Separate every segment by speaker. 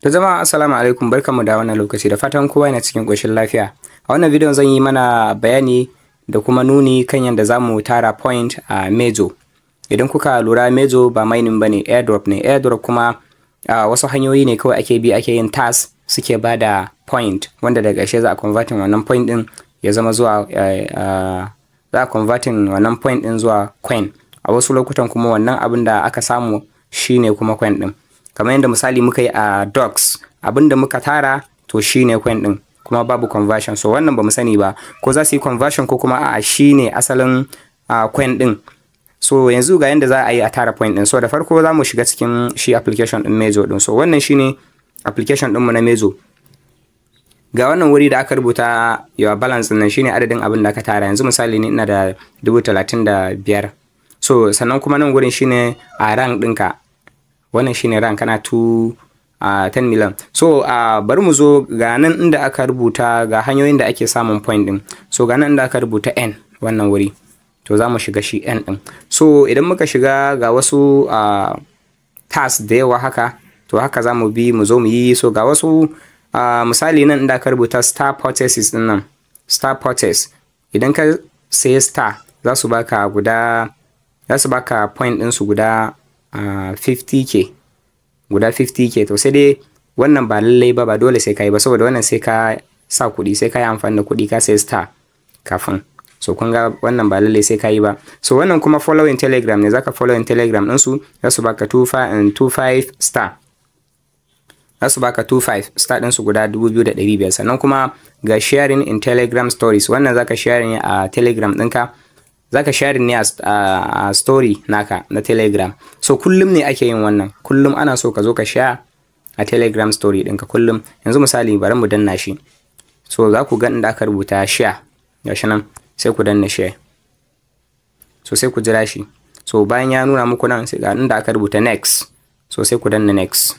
Speaker 1: To jama'a, assalamu alaikum, barkanmu da wannan lokaci, da fatan kowa yana cikin ƙoshin lafiya. A wannan bidiyon zan yi mana bayani da kuma nuni kan yadda za mu tara point a Mejo. Idan kuka lura, Mejo ba mining bane, airdrop ne. Airdrop kuma wasu hanyoyi ne kawai ake bi ake yin task suke ba da point, wanda daga ƙarshe za a converting wannan point din ya zama zuwa za a converting wannan point din zuwa coin. A wasu lokutan kuma wannan abin da aka samu shine kuma coin din. Kamar yadda misali muka yi a dogs, abin da muka tara to shine coin din, kuma babu conversion. So wannan bamu sani ba ko za su yi conversion ko kuma a'a, shine asalin coin din. So yanzu ga yadda za a yi a tara point din. So da farko za mu shiga cikin shi application din Mejo din. So wannan shine application ɗinmu na Mejo. Ga wannan wuri da aka rubuta "your balance" din nan, shine adadin abin da aka tara. Yanzu misali ni ina da 35,000. So sannan kuma nan gurin shine a rank ɗinka. Wannan shine rank, kana 2 10 million. So bari mu zo ga nan inda aka rubuta ga hanyoyin da ake samun point din. So ga nan inda aka rubuta "earn", wannan wuri. To za mu shiga shi "earn" din. So idan muka shiga, ga wasu task da yawa haka. To haka za mu bi mu zo mu yi. So ga wasu misali nan inda aka rubuta "star purchases" din nan, star purchase, idan ka sayi star za su baka guda, za su baka point ɗinsu guda 50K, guda 50K. To sai dai wannan ba lallai ba, ba dole sai ka yi ba, saboda wannan sai ka sa kuɗi, sai ka yi amfani da kuɗi ka sayi star kafin. So kun ga wannan ba lallai sai ka yi ba. So wannan kuma following Telegram ne, zaka following Telegram ɗinsu, za su baka 25 star, za su baka 25 star ɗinsu guda 2500. Sannan kuma ga sharing in Telegram stories. Wannan zaka sharing a Telegram ɗinka, zaka sharing ne a story naka na Telegram. So kullum ne ake yin wannan, kullum ana so ka zo ka share a Telegram story ɗinka kullum. Yanzu misali bari mu danna shi. So za ku ga inda aka rubuta "share", gashi nan, sai ku danna share. So sai ku jira shi. So bayan ya nuna muku nan, sai ga inda aka rubuta "next". So sai ku danna next,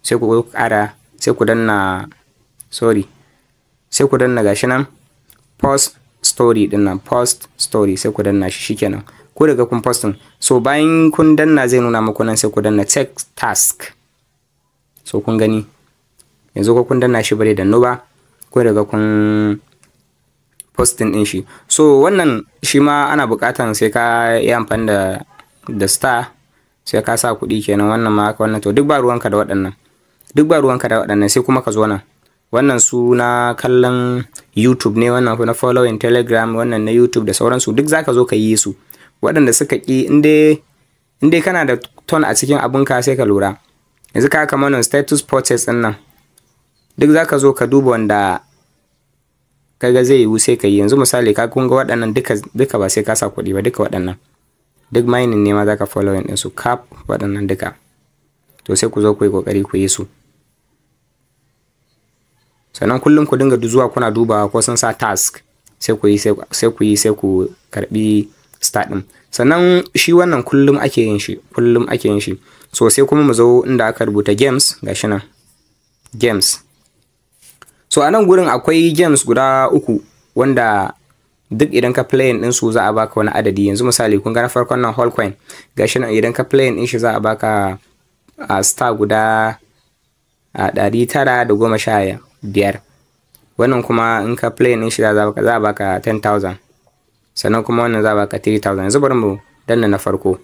Speaker 1: sai ku ƙara, sai ku danna, sorry, sai ku danna, gashi nan, "post story" din nan, "post story", sai ku danna shi. Shikenan, ko daga kun posting. So bayan kun danna, zai nuna muku nan, sai ku danna "check task". So kun gani yanzu, ko kun danna shi bare dannu ba, ko daga kun posting din shi. So wannan shi ma ana buƙatan sai ka yi amfani da star, sai ka sa kuɗi kenan. Wannan ma haka, wannan to duk ba ruwanka da waɗannan, duk ba ruwanka da waɗannan. Sai kuma ka zo nan, wannan su na kallon YouTube ne, wannan na following Telegram, wannan na YouTube da sauransu. Duk zaka zo ka yi su. Waɗanda suka ƙi, in dai kana da ton a cikin abunka, sai ka lura. Yanzu ka kamar nan status purchase din nan, duk zaka zo ka duba wanda kaga zai yiwu, sai ka yi. Yanzu misali ka kun ga waɗannan duka duka ba sai ka sa kuɗi ba. Duka waɗannan duk mining ne ma, zaka following din su cap, waɗannan duka. To sai ku zo ku yi kokari ku yi su. Sannan kullum ku dinga zuwa kuna dubawa ko sun sa task, sai ku yi, sai ku yi, sai ku karbi star din. Sannan shi wannan kullum ake yin shi, kullum ake yin shi. So sai kuma mu zo inda aka rubuta "games", gashi nan, "games". So a nan gurin akwai games guda uku wanda duk idan ka playing din su za a baka wani adadi. Yanzu misali kun ga na farkon nan, whole coin, gashi nan, idan ka playing din shi za a baka a star guda 915. Wannan kuma in ka play din shi za a baka 10,000. Sannan kuma wannan za a baka 3,000. Yanzu bari mu danna na farko.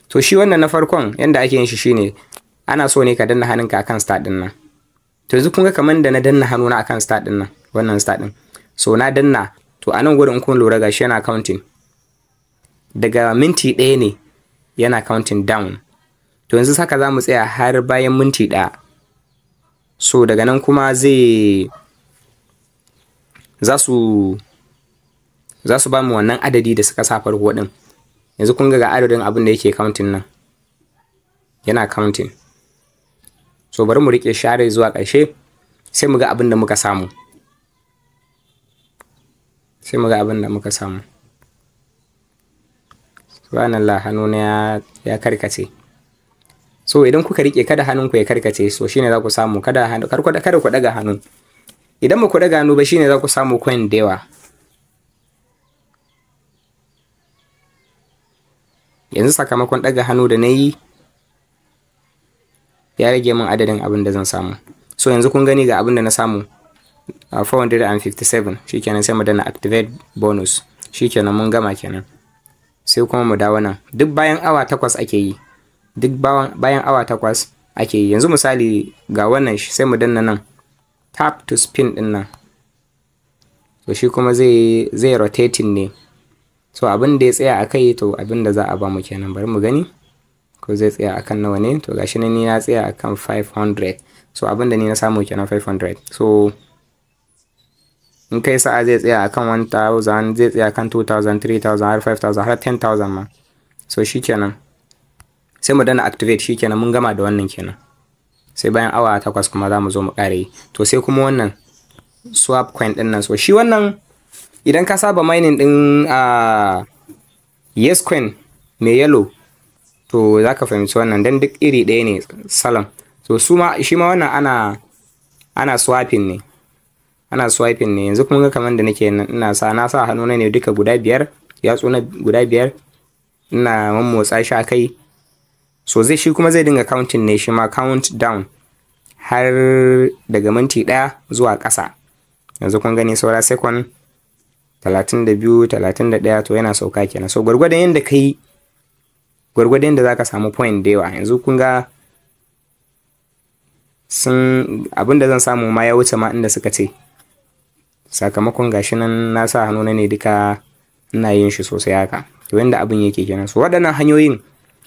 Speaker 1: To shi wannan na farkon, yanda ake yin shi shine ana so ne ka danna hannunka akan star din nan. To yanzu kun ga kamar da na danna hannuna akan star din nan, wannan star din. So na danna. To a nan gurin in kun lura, gashi yana counting, daga minti 1 ne yana counting down. To yanzu saka za mu tsaya har bayan minti 1. So daga nan kuma zai za su ba mu wannan adadi da suka sa farko din. Yanzu kun ga adadin abin da yake counting nan, yana counting. So bari mu rike share zuwa ƙarshe, sai mu ga abin da muka samu, sai mu ga abin da muka samu. Subhanallah, hannuna ya karkace. So idan kuka rike, kada hannunku ya karkace. So shine za ku samu. Kada ku daga hannu. Idan ba ku daga hannu ba, shine za ku samu coin da yawa. Yanzu sakamakon daga hannu da na yi Ya rage min adadin abin da zan samu. So yanzu kun gani ga abin da na samu, 457. Shikenan, sai mu danna activate bonus. Shikenan, mun gama kenan. Sai kuma mu dawo nan. Duk bayan awa 8 ake yi, duk bayan awa 8 ake yi. Yanzu misali ga wannan, sai mu danna nan, tap to spin din nan. So shi kuma zai rotating ne. So abin da ya tsaya a kai, to abin da za a ba mu kenan. Bari mu gani ko zai tsaya akan nawa ne. To gashi nan, ni na tsaya akan 500. So abin da ni na samu kenan, 500. So in kai sa'a zai tsaya akan 1000, zai tsaya akan 2000, 3000, har 5000, har 10,000 ma. So shikenan, sai mu danna activate. Shikenan, mun gama da wannan kenan. Sai bayan awa 8 kuma za mu zo mu ƙara yi. To sai kuma wannan swap coin din nan. So shi wannan, idan ka saba mining din yes coin mai yellow, to za ka fahimci wannan, dan duk iri ɗaya ne salon. So su ma, shi ma wannan ana swapping ne, ana swiping ne. Yanzu kun ga kamar da nake nan, ina sa, na sa hannu ne duka guda biyar, yatsu na guda biyar, ina mammotsa shi a kai. So zai, shi kuma zai dinga counting ne, shi ma count down har daga minti 1 zuwa ƙasa. Yanzu kun gani saura second 32, 31, to yana sauka kenan. So gwargwadon yadda ka yi, gwargwadon yadda za ka samu point da yawa. Yanzu kun ga sun, abin da zan samu ma ya wuce ma inda suka ce, sakamakon gashi nan na sa hannu na ne duka, ina yin shi sosai haka. To yanda abin yake kenan. So waɗannan hanyoyin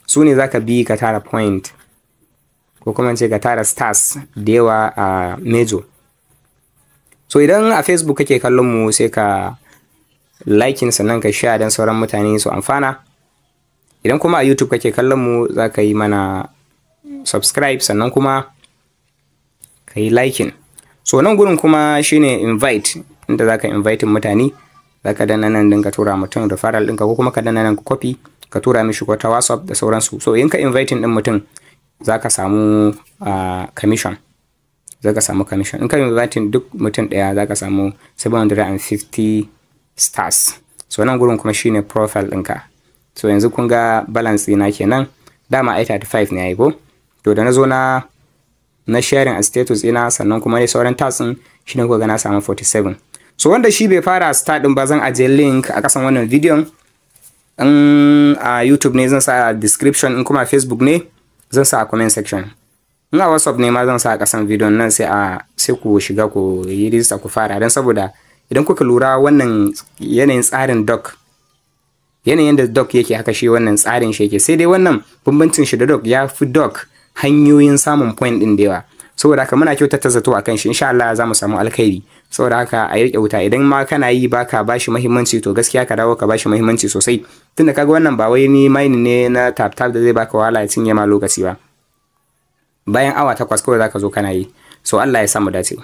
Speaker 1: su ne zaka bi ka tara point, ko kuma ce ka tara stars da yawa a Major. So idan a Facebook kake kallon mu, sai ka liking, sannan ka share don sauran mutane su amfana. Idan kuma a YouTube kake kallon mu, za ka yi mana subscribe, sannan kuma ka yi liking. So nan gurin kuma shine invite, inda za ka invite mutane. Za ka danna nan dinka tura mutum referral ɗinka, ko kuma ka danna nan copy, ka tura mishi ko ta WhatsApp da sauransu. So in ka inviting ɗin mutum, za ka samu commission, za ka samu commission. In ka inviting duk mutum ɗaya, za ka samu 750 stars. So nan gurin kuma shine profile ɗinka. So yanzu kun ga balance ɗina kenan. Dama ai 35 ne ai ko? To da na zo na sharing a status ina, sannan kuma dai sauran task ɗin, shine kuka ga na samu 47. So wanda shi bai fara start ɗin ba, zan ajiye link a ƙasan wannan bidiyon. In a YouTube ne, zan sa a description. In kuma Facebook ne, zan sa a comment section. In a WhatsApp ne ma, zan sa a ƙasan bidiyon nan. Sai ku shiga ku yi register ku fara, don saboda idan kuka lura, wannan yanayin tsarin doc, yanayin da doc yake, haka shi wannan tsarin shi yake. Sai dai wannan bambancin shi da doc, ya fi doc hanyoyin samun point din da yawa. Saboda haka muna kyautata zato akan shi, insha Allah za mu samu alkhairi. Saboda haka a riƙe wuta. Idan ma kana yi baka bashi muhimmanci, to gaskiya ka dawo ka bashi muhimmanci sosai, tunda kaga wannan ba wai ni mining ne na tap tap da zai baka wahala ya cinye ma lokaci ba. Bayan awa 8 kawai zaka zo kana yi. So Allah ya samu dace.